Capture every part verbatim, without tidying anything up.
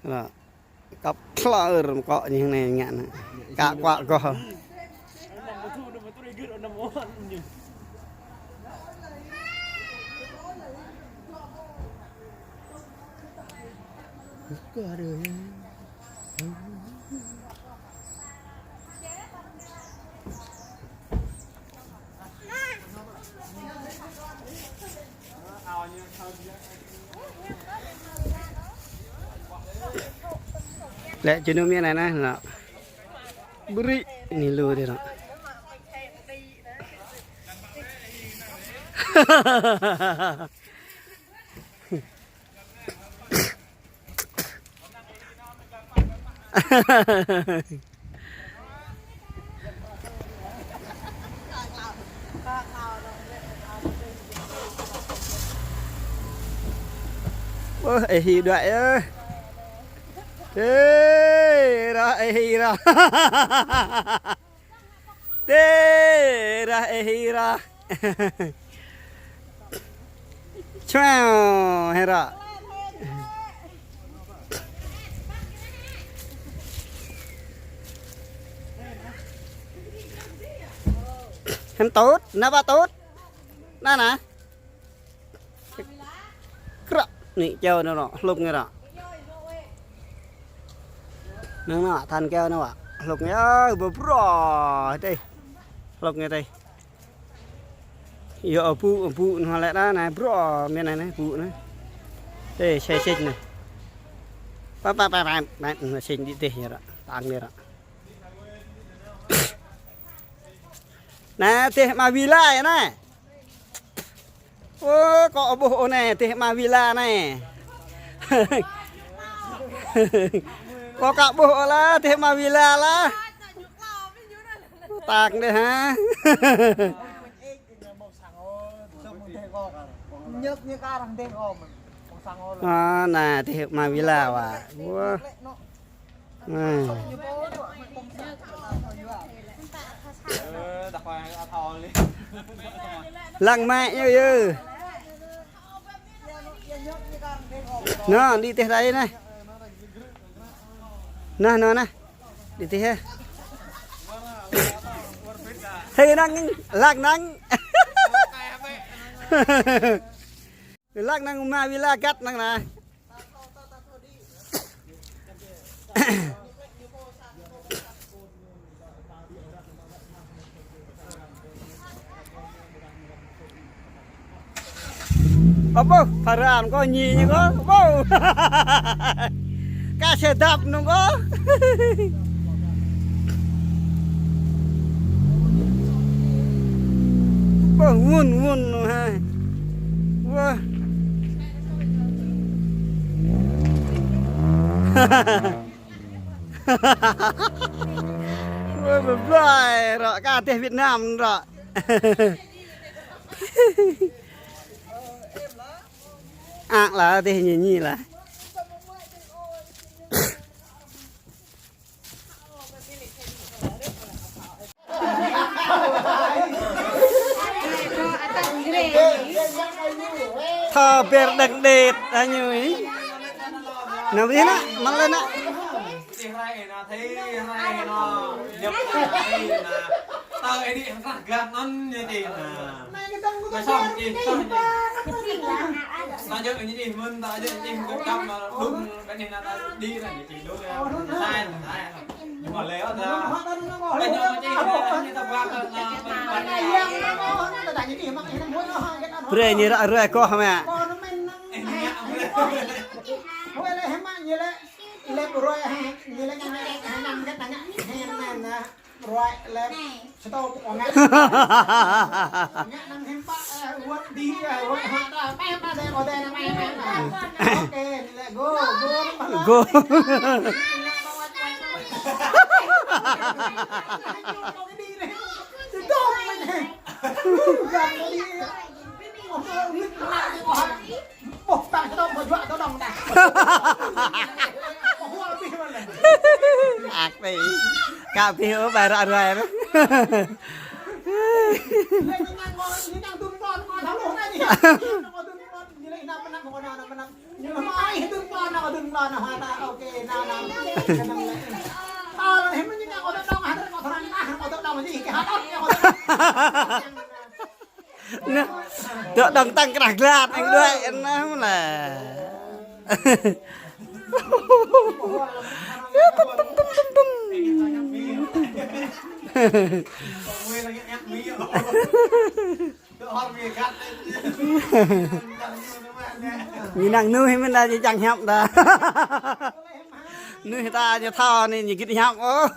Lă. Kăp klơ rơ̆m kŏ ñu anai ngă anai. Kă kuă goh. Lĕ jơnum anai anai ană. Brơi anai lu dih ană. Ơ, ê hi đuaĭ ơ. Ê, ră, ê hi ră. Tê ră, ê hi ră. Chuao, hĕ ră. Hĕm tŭt, nao pă tŭt. Nao nao. Kră, anai čeo anai ră, hlŭk anai ră. Năng anai, than čeo anai wă. Hlŭk anai, ơ, bơ brơi, tê. Hlŭk anai tê. Yua, ơ, ƀu, ƀu, anai lĕ anai, anai, brơi, mơ̆n anai, anai, ƀu anai. Tê, sĕ sĕ anai. Pă, pă, pă, pă, pă, anai sĕ dih tê anai ră, tang anai ră. Anai, tê ama villa anai. Ơ, kâo ƀuh ôh anai, tê ama villa anai. Kâo kă ƀuh ôh lah, tê ama villa lah. Tang dih hă. Ơ, anai, tê ama villa wă. Wah. Anai. Lăng mă yơh yơh. Anai, dih tê rai anai. Anai, anai, anai. Dih tê hă. Hê năng, lăng năng. Lăng năng ama villa găt năng anai. Ơ ƀuh, phara anŭn kâo ñi ñu kâo. Ơ ƀuh. Kơ sĕ dăp anŭn kâo. Ƀuh, ngŭn, ngŭn anŭn hă. Wah. Wah, bơ blai ră, kơ dêh Việt Nam ră. Ang lah dêh ñi ñi lah. Thâo ƀĕ đăng đet añu ih. Nao ƀiă ană, mă lĕ ană. Brơi ñu ră ruai koh mă. Go. Ak ƀiă. Kơ ƀiă ƀă ră ruai. Nă, dŏ dŏng tăng krah glat, anŭn đuaĭ, anŭn lah. Ñu năng nu hĭ mơ̆n đa, ñu čang hiăp đa. Nu hĭ ta ñu thâo anai ñu git hiăp ôh.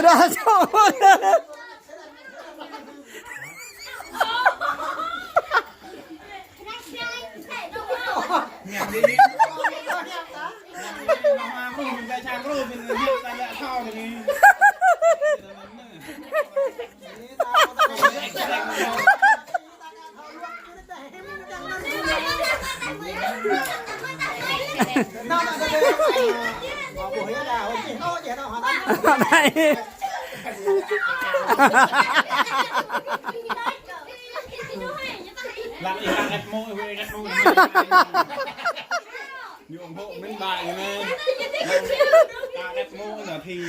Dah, Lăng ih lăng ĕp mông, ih lăng ĕp mông. Ñu ủng hộ mình bài này. Lăng ĕp mông là thì.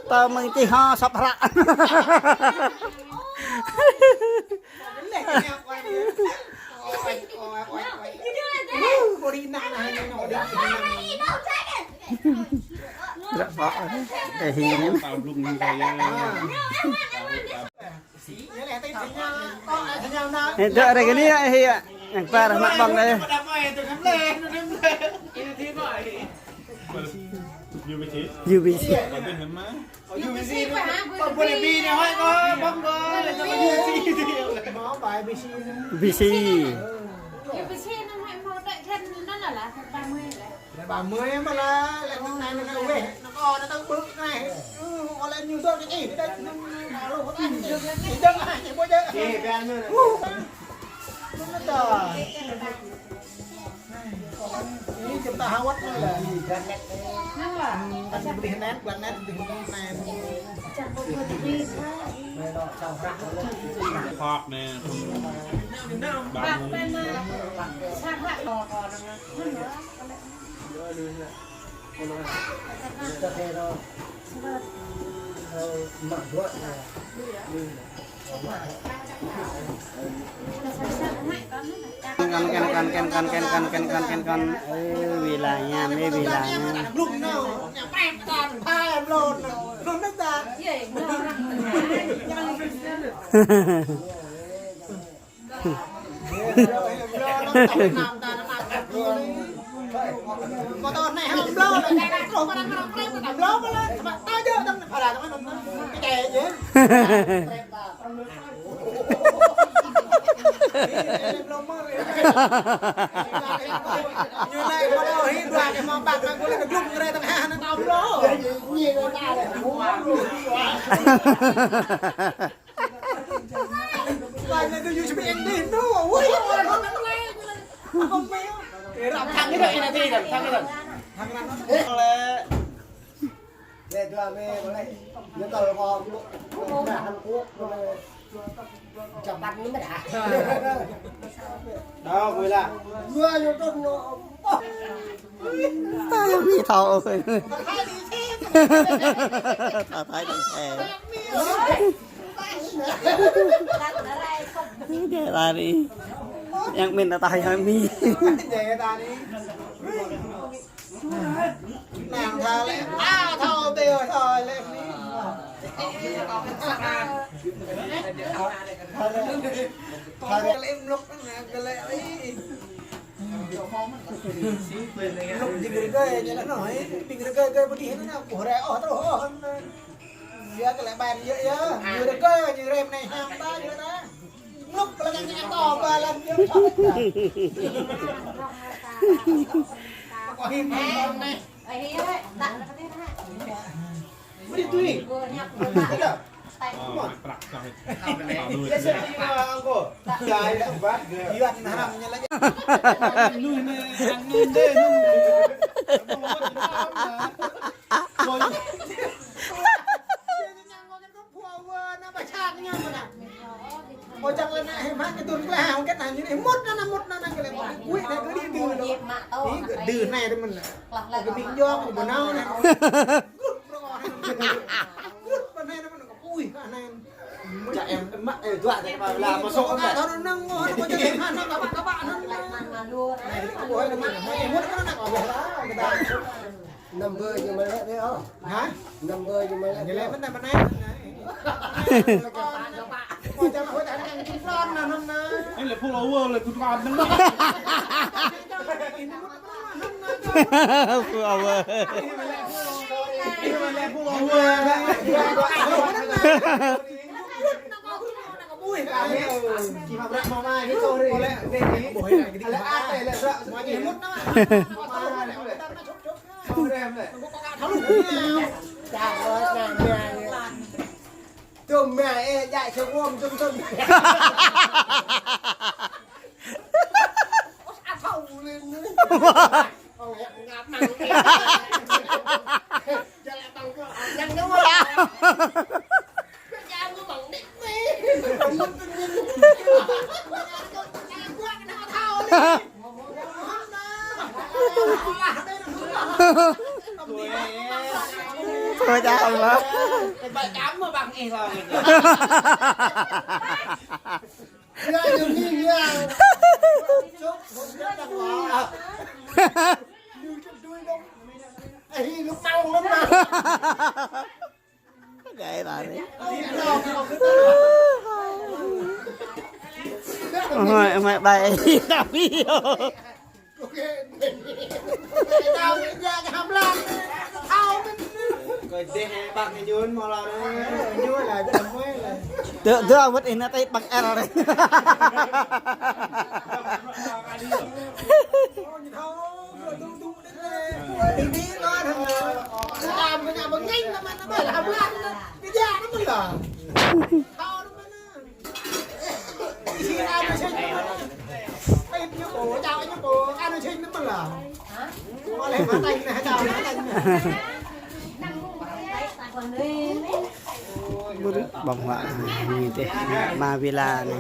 Tơ mơ̆ng čih hŏ sŏp hră. Hră pă. Ê, hĭ anŭn. Ê, dŏ ră gơni, ê, hĭ. Yang par mă ƀơ̆ng đơi. U B C. U B C. Ba mươi mà là, là năm nay nó quê, nó có, nó tao bự này. Ừ, có lẽ nhiều rồi, cái gì đấy, nó, nó, nó, nó, nó, nó, nó, nó, nó, nó, nó, nó, Ini kita hawat nih lah. Kan beli net, buat net, beli net. Khóa nè. Kan, kan, kan. Ê, wĭ laĭ anai, ê, wĭ laĭ anai. Đâu, quên lại. Ta yơh mi thâo ơi. Tao thái đang xe. Kệ ta đi. Yang min ta thái hơi mi. Kệ ta đi. Nang tha lĕ, a, thâo tê ơi, thâo lĕ ni. Thâo lĕ mluk na, kơ lĕ ơi. Mluk jing rơgơi ñu lĕ noi, jing rơgơi gơi bơdih na, ƀuh rai ôh truh ôh. Yua kơ lĕ ƀan yơh yơh, ñu rơgơi, ñu rem anai hăng ta, yua ta. Mluk kơ lĕ ñu to ba lăn yơh. Kơ hĭ mluk anai. Bơdih tui. Ada. Yuan haram ñu lĕ. Ôi, čang lĕ anai, hơmă kơ tun klă, hăng kơ anai, ñu anai, mŭt anŭn, mŭt anŭn, kơ lĕ, kuih anai, kơ đi, đi, đi, đi, anai, tơ mơ̆n. Kơ ƀing jŏk, kơ ƀu nao anai. Gŭt, bro, anai. Gŭt, anai, tơ mơ̆n, kuih, anai. Čă em, mă, ê, dua, tơ, kơ ƀa, la, mă sŏk, anai. Thâo anŭn, anŭn, anŭn, anŭn, anŭn. Anai, kơ ƀuh, anai, mă, mă, mŭt anŭn, anai, kơ ƀuh, la, kơ ƀa. Năm mươi ñu mă lĕ đê ôh. Hả? Năm mươi ñu mă lĕ đê ôh. Ñu lĕ mơ̆n anai, mơ̆n anai. Ôi, chăm ôi, ta đang chim lon nè, nè, nè. Ê, lĕ follower, lĕ tụt con nè. Follower. Ê, lĕ follower. Ui, kơ anai. Kơ mă bră mă mai, kơ sorry. Lĕ, lĕ, lĕ. Lĕ, a, lĕ, bră. Mă, mŭt nè. Tơm mẹ ê, dạy cho gom tơm tơm. Ông ngáp măng. Chả lẽ bằng cơ, nhăn nhó. Thôi chào mà. Gái bà đấy. Ôi, mày bài tao biết. Tơ, tơ, wơ̆t ih nă tơi păng er. Bơ̆t ƀơ̆ng huă ñu tĕh, mă villa anai.